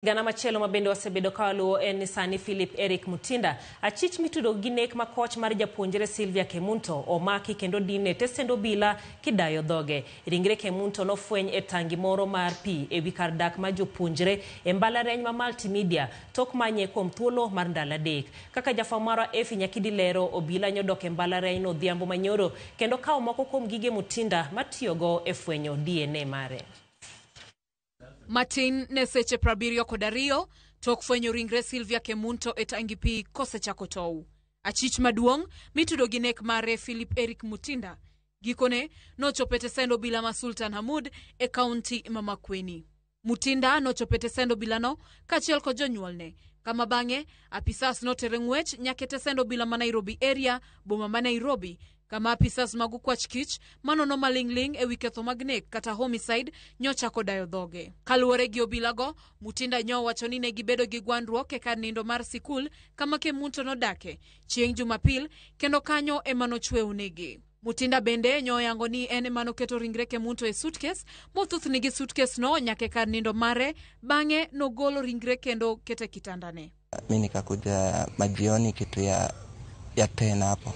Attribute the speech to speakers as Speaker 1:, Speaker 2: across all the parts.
Speaker 1: Gana machielo ma bende wasebedo ka waluwo en ni sani Philip Eric Mutinda, achich mitudo gi nek makoch mar japuonjre Sylvia Kemunto, omaki kendo dine tesend obila kidayo dhoge. Ringre Kemunto nofweny e tangi moro mar pi ewi kar dak mar jopuonjre e mbalariany ma Multimedia tok manye kuom thuolo mar ndalo 3. Kaka jafwambo marwa Effie Nyakidi lero, obila nyodok e mbalariany no odhiambo manyoro kendo kawo moko kuom gige Mutinda matiyogo e fwenyo DNA mare.
Speaker 2: Matin ne seche 72 tok fwenyo ringre Sylvia Kemunto e tangi pi kosechako tow. Achich maduong' mitudo gi nek mare Philip Eric Mutinda gikone nochopo e tesend obila ma Sultan Hamud e kaunti ma Makueni. Mutinda nochopo e tesend obilano kaachiel kod jonyuolne, kama bang'e apisas notere ng'wech nyaka e tesend obila ma Nairobi area, boma ma Nairobi, kama apisas mag okwach kich manono maling'ling' ewi ketho mag nek kata homicide nyochako dayo dhoge. Kaluwore gi obilago, Mutinda nyowacho ni ne gibedo gi gwandruok e kar nindo mar sikul kama Kemunto nodake chieng' Jumapil, kendo kanyo ema nochweyo nege. Mutinda bende nyoyango ni en ema noketo ringre Kemunto e suitcase, mothuthni gi suitcase no nyaka e kar nindo mare, bang'e nogolo ringre kendo kete kitandane.
Speaker 3: Mi nikakuja majioni kitu ya 10 hapo,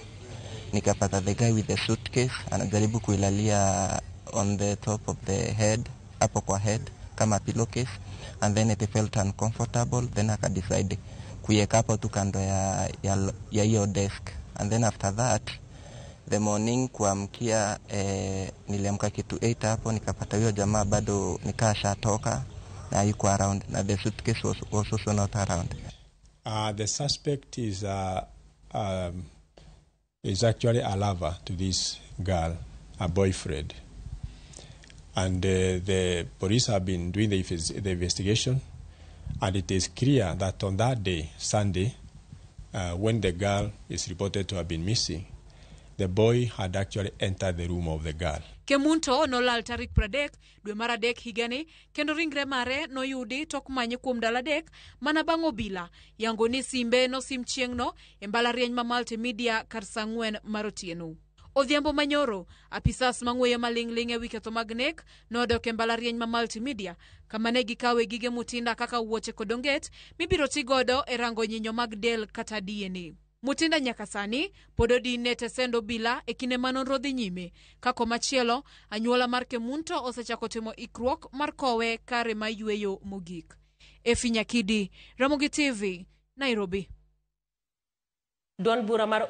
Speaker 3: nikapata the guy with the suitcase anajaribu kuilalia on the top of the head, hapo kwa head kama pillowcase, and then it felt uncomfortable, then akadecide kuiweka hapo tu kando ya hiyo desk. And then after that, the morning kuamkia, niliamka kitu 8 hapo, nikapata huyo jamaa bado nikaa shatoka na yuko around, na the suitcase was also not around.
Speaker 4: The suspect is actually a lover to this girl, a boyfriend. And the police have been doing the investigation, and it is clear that on that day, Sunday, when the girl is reported to have been missing, the boy had actually entered the room of the girl.
Speaker 2: Kemunto nolal tarik 30 dwe mar 3 higani, kendo ringre mare noyudi tok manye kuom ndalo 3 mana bang' obila yango ni simbe nosim chieng'no e mbalariany ma Multimedia kar saa 4 mar otieno. Odhiambo manyoro, apisas mang'weyo maling'ling' ewi ketho mag nek nodok e mbalariany ma Multimedia kama ne gikawe gige Mutinda kaka wuoche kod onget mibiro ti godo e rango nyinyo mag del kata DNA. Mutinda nyaka sani pod odin e tesend obila e kinde ma nonro dhi nyime. Ka komachielo, anyuola mar Kemunto osechako timo ikruok mar kowe kare ma yweyo mogik. Effie Nyakidi, Ramogi TV, Nairobi.
Speaker 1: Duond bura mar